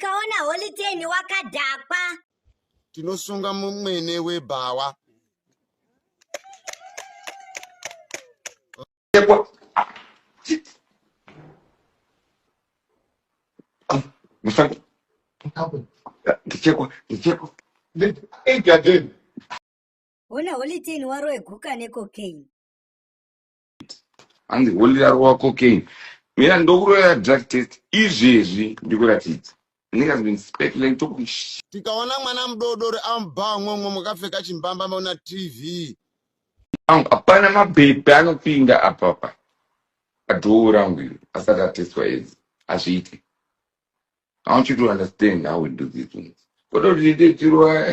Tikaona Holy Ten wakadhakwa. Tinosunga mumwene webhawa. Ndichekwa, ndichekwa. Hona Holy Ten warowe guka necocaine. Hanzi Holy rarowa cocaine. Mina ndokuroya drug test izvezvi ndikuratidza. Niggas been speculating talking shit. Tikaona mwana mudodori amubhawa mwomwe mwakapfeka chimbamba maona TV. Hapana mabhebhi anopinda apapa padhoo rangu iri asati atestwa aids. Hazviiti. I want you to understand how we do these things. Kwete kuti tiite chirwa.